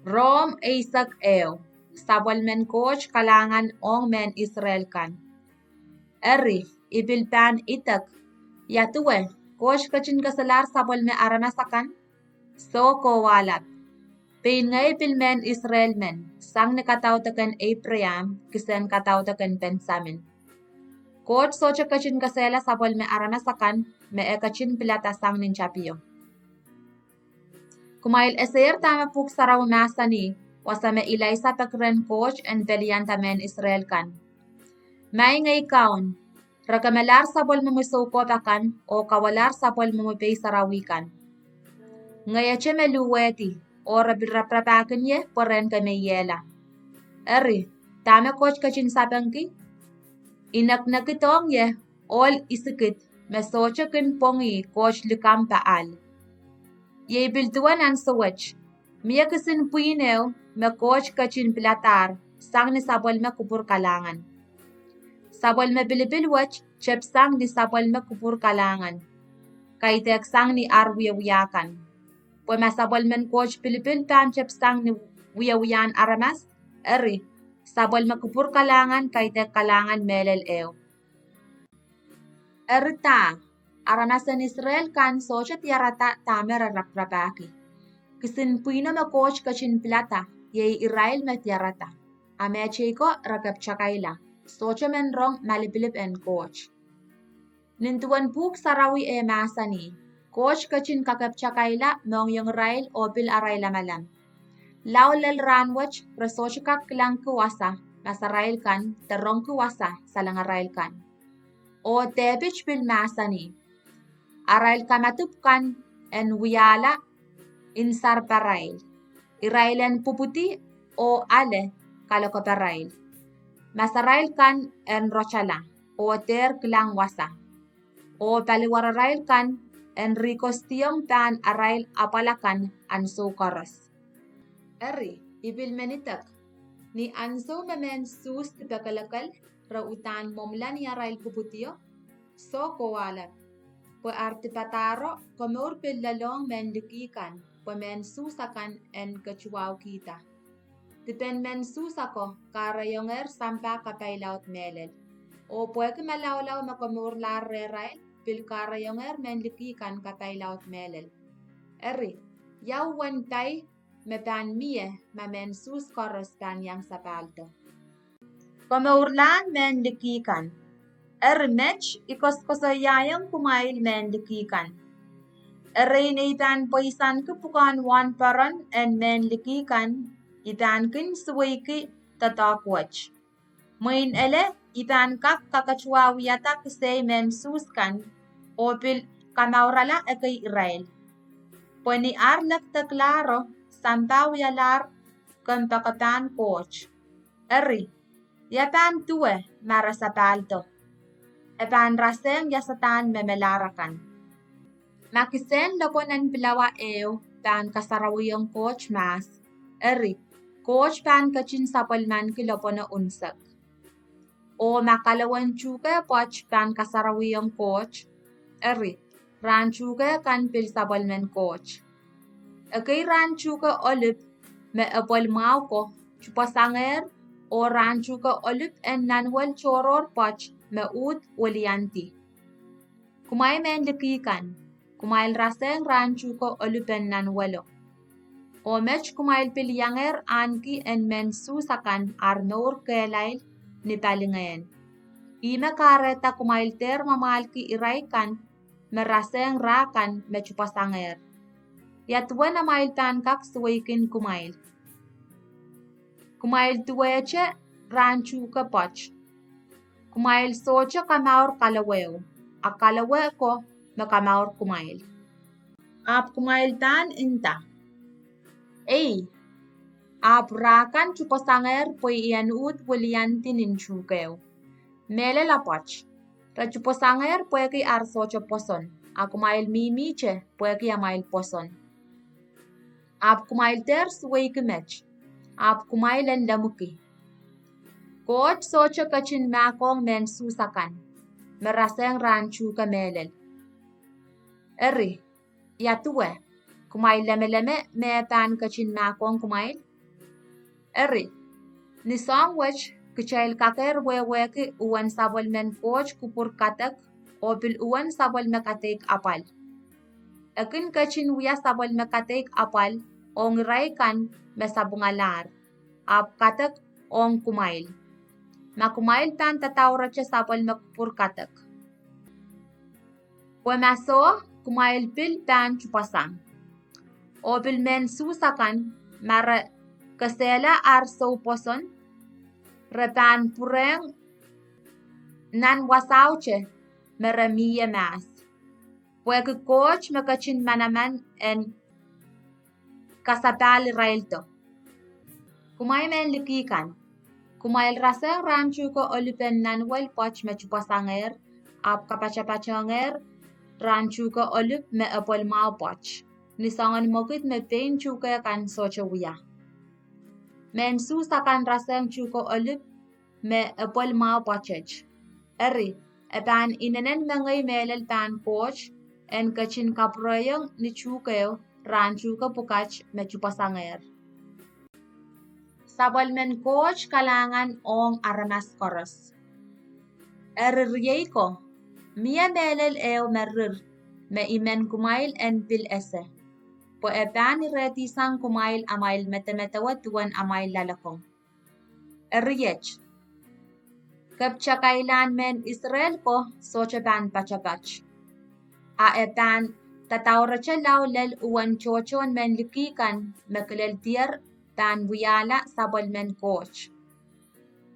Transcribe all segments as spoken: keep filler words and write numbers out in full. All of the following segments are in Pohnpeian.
Rom eisek ehu. Sapwellimen Koht kalahngan ong mehn Israel kan. Eri, I pil pahn idek, ia duwe, Koht ketin keselahr sapwellime aramas akan? Soh kowahlap. Pein ngehi pil mehn Israel men, sang ni kadaudok en Eipraam, kisehn kadaudok en Pensamin. Koht sohte ketin kesehla sapwellime aramas akan me e ketin pilada sang nin tapio. Kumwail esehier dahme Pwuhk Sarawi mahsanih, wasa me Elaisa peki rehn Koht en pelianda mehn Israel kan. Maing ei Kaun, re kemelahr sapwellimomwi soukohp akan, oh kawelahr sapwellimomwi pei sarawi kan. Ngehiete me luhwehdi, oh re pil raparapahkin ie pwe re en kemeiehla. Eri, dahme Koht ketin sapengki? I neknekidohng ie ohl isikid me sohte kin pwongih Koht likamw pahl. Iei pil duwen ansou wet, mie kisin pwihn ehu me Koht ketin piladahr sang ni sapwellime kupwur kalahngan. Sapwellime pilipil wet tepsang ni sapwellime kupwur kalahngan, kaidehk sang ni ar wiewia kan. Pwe ma sapwellimen Koht pilipil pahn tepsang ni wiewiahn aramas, eri, sapwellime kupwur kalahngan kaidehk kalahngan mehlel ehu. Eri dah, aramas en Israel kan sohte diarada dahme re raparapahki. Kisin pwihno me Koht ketin pilada, iei irail me diarada. A mehtei ko re keptakaila, sohte men rong malipilip en Koht. Nin duwen Pwuhk Sarawi e mahsanih, Koht ketin kakeptakaila mohngiong irail oh pil arail lamalam. Lao lel rahnwet re sohte kak kilangki wasa masarail kan de rongki wasa salengarail kan. Oh Depit pil mahsanih, arail kamadipw kan en wiahla insahrparail, irail en pwupwudi oh ale kalokaparail. Masarail kan en rotala oh dehr kilang wasa, oh paliwararail kan en rikosdiong pahn arail apwal akan ansou koaros. Eri, I pil men idek, ni ansou me mehn Suhs dipekelekel re uhdahn mwomwla ni arail pwupwudio, soh kowahlap, pwe ar dipadahro komour pil lelohng mehn liki kan pwe mehn Suhs akan en ketuwaukihda. Dipen mehn Suhs ako kahrehiong sampah kapailaud mehlel, oh pwehki malaulau me komourlahr rehrail pil kahrehiong mehn liki kan kapailaud mehlel. Eri, ia uwen pai me pahn mie ma mehn Suhs koaros pahn iang sapahldo? Komourlahn mehn liki kan. Eri met, I koasoakoasoiaiong kumwail mehn liki kan. Erein ei pahn pweisanki pwukoahn wahnpoaron en mehn liki kan, I pahn kin suweiki doadoahk wet. Mwein ele, I pahn kak kaketuwawiada kisei mehn Suhs kan, oh pil kamourala ekei irail. Pwe ni ar lekdeklahro, sampah wialahr kompoakepahn Koht. Eri, ia pahn duwe ma re sapahldo? E pahn rasehng iasadahn me melahr akan. Ma kisehn lopwon en pilawa ehu pahn kasarawihong Koht mahs, eri, Koht pahn ketin sapwellimaniki lopwono unsek. Oh ma kalowen tuhke pwoat pahn kasarawihong Koht, eri, rahn tuhke kan pil sapwellimen Koht. Ekei rahn tuhke olip me epwel mwahu ko tupwasangehr, oh rahn tuhke olip en nanwel tohrohr pwoat me uhd weliandi. Kumwail mehn liki kan, kumwail rasehng rahn tuhke olip en nanwelo. Oh met kumwail pil iangehr ahneki en mehn Suhs akan ar mour kehlail ni palingehn. Ihme kahrehda kumwail dehr mwamwahlki irail kan me rasehng rah kan me tupwasangehr. Ia duwen amwail pahn kak suweikin kumwail? Kumwail duwehte rahn tuhke pwoat. Kumwail sohte kamour kaloweo, a kalowe ko me kamour kumwail. Ahpw kumwail pahn nda, ei, ahpw rah kan tupwasangehr pwe I en uhd weliandi nin tuhkeo. Mehlel a pwoat. Re tupwasangehr pwehki ar sohte pwoson, a kumwail mihmihte pwehki amwail pwoson. Ahpw kumwail dehr suweiki met, ahpw kumwail en lemmwiki. Koht sohte ketin mahkohng mehn Suhs akan me rasehng rahn tuhke mehlel. Eri, ia duwe, kumwail lemeleme me e pahn ketin mahkohng kumwail? Eri, ni soahng wet kitail kakehr wehwehki uwen sapwellimen Koht kupwur kadek oh pil uwen sapwellime kadeik apwal. E kin ketin wia sapwellime kadeik apwal ong irail kan me sapwungalahr, ahpw kadek ong kumwail, ma kumwail pahn dadaurete sapwellime kupwur kadek. Pwe ma soh, kumwail pil pahn tupwasang. Oh pil mehn Suhs akan, ma re kesehla ar soupwoson, re pahn pwurehng nan wasaute me re mie mahs, pwehki Koht me ketin manaman en kasapahliraildo. Kumwail mehn liki kan, kumwail rasehng rahn tuhke olip en Nanuel pwoat me tupwasangehr, ahpw kapatapatohngehr rahn tuhke olip me epwel mwahu pwoat, ni soangen mwekid me pein tuhke kan sohte wia. Mehn Suhs akan rasehng tuhke olip me epwel mwahu pwoatet. Eri, e pahn inenen mengei mehlel pahn Koht en ketin kapwurehiong ni tuhkeo rahn tuhke pwukat me tupwasangehr. Sapwellimen Koht kalahngan ong aramas koaros. Eri riei ko, mie mehlel ehu me rir, me I men kumwail en pil ese, pwe e pahn irehdihsang kumwail amwail medemedewe duwen amwail loalokong. Eri iet, keptakailahn mehn Israel ko sohte pahn poatopoat, a e pahn dadaurete lao lel uwen tohtohn mehn liki kan me kileldier pahn wiahla sapwellimen Koht.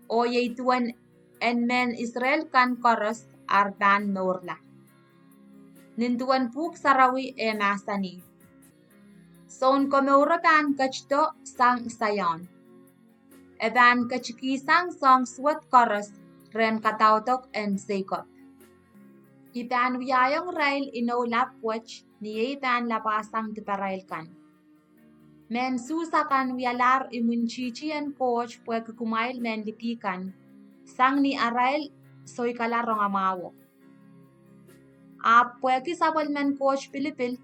Oh iei duwen en mehn Israel kan koaros ar pahn mourla. Nin duwen Pwuhk Sarawi e mahsanih: Sounkomouro pahn ketido sang Saion. E pahn ketikihsang soahng suwed koaros rehn kadaudok en Seikop. I pahn wiahiong irail inou lap wet ni ei pahn lapwasang diparail kan. Mehn Suhs akan wialahr imwintihti en Koht pwehki kumwail mehn liki kan, sang ni arail soikala rongamwahuo. Ahpw pwehki sapwellimen Koht pilipil,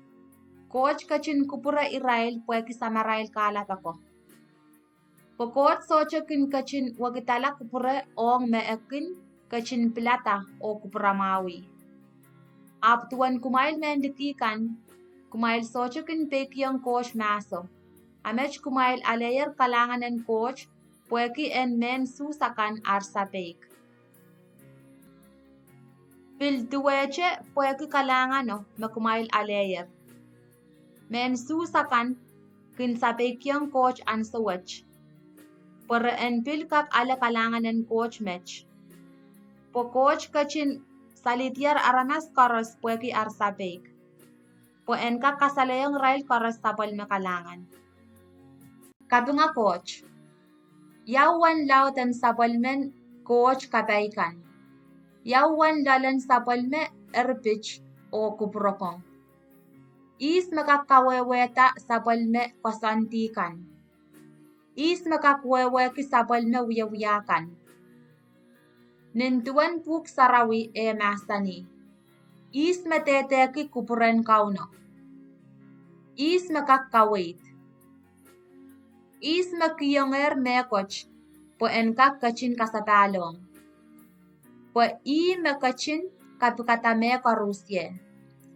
Koht ketin kupwure irail pwehki samarail kahlap ako. Pwe Koht sohte kin ketin wekidala kupwure ong me e kin ketin pilada oh kupwuramwahwih. Ahpw duwen kumwail mehn liki kan, kumwail sohte kin peikiong Koht mahso, a met kumwail aleier kalahngan en Koht pwehki en mehn Suhs akan ar sapeik. Pil duwehte pwehki kalahngano me kumwail aleier. Mehn Suhs akan kin sapeikiong Koht ahnsou wet, pwe re en pil kak ale kalahngan en Koht met. Pwe Koht ketin salidier aramas koaros pwehki ar sapeik, pwe en kak kasalehiong irail koaros sapwellime kalahngan. Kapinga Koht. Ia uwen laud en sapwellimen Koht kapai kan? Ia uwen loalen sapwellime eripit oh kupwurokong? Ihs me kak kawehwehda sapwellime koasoandi kan? Ihs me kak wehwehki sapwellime wiewia kan? Nin duwen Pwuhk Sarawi e mahsanih: Ihs me dehdehki kupwuren Kauno? Ihs me kak kaweid? Ihs me kihongehr mehkot pwe en kak ketin kasapahlong? Pwe ih me ketin kapikada mehkoaros ie,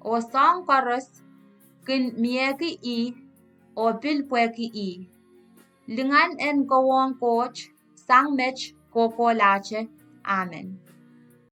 oh soahng koaros kin miehki ih, oh pil pwehki ih. Lingan en kowohng Koht sang met kohkohlahte. Amen.